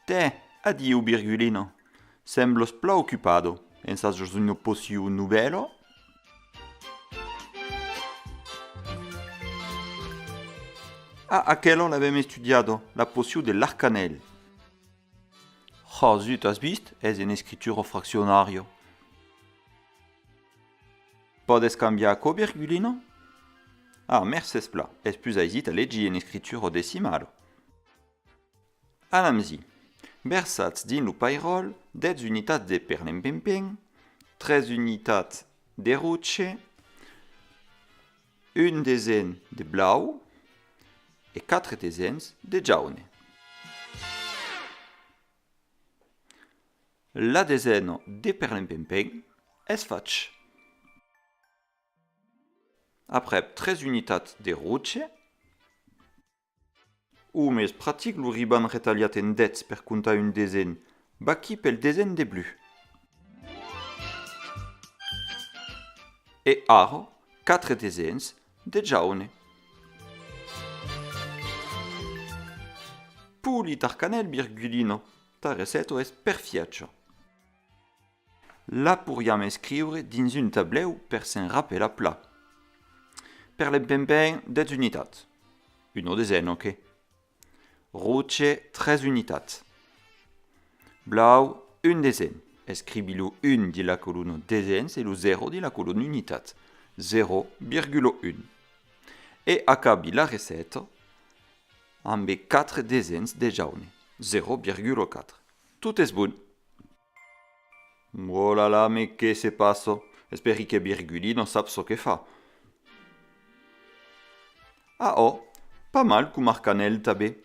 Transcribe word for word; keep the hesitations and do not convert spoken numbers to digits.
Tè, adiu Virgulina. Semblas plan ocupada. Ensajos una pocion novèla? Ah, aquela l'avèm estudiada, la pocion de l'arcanèl. Ah, zut, as vist? Es en escritura fraccionària. Pòdes cambiar aquò, Virgulina? Ah, mercés plan, es pus aisit a legir en escritura decimala. Anam-i. Versatz dins lo pairòl dètz unitats de perlempempem, tres unitats de roge, un desen de blau e quatre desens de jaune. La desena de perlempempem es fach. Aprèp tres unitats de roge, o mès pratic lo riban retalhat en dètz per comptar un desen, vaquí pel desen de blu. E ara, quatre desens de jaune. Polit arcanèl, Virgulina, ta recèta es perfiècha. La poiriam escriure dins un tablèu per se'n rapelar plan. Perlempempem, dètz unitats. Una desena, qué? Roge, tres unitats. Blau, un desen. Escrivi lo un dins la colona desens e lo zèro dins la colona unitats. Zèro virgula un. E acabi la recèta ambe quatre desens de jaune. Zèro virgula quatre. Tot es bon. Oh là là, mès que se passa? Espèri que Virgulina sap çò que fa. Ah ò, pas mal coma arcanèl tanben.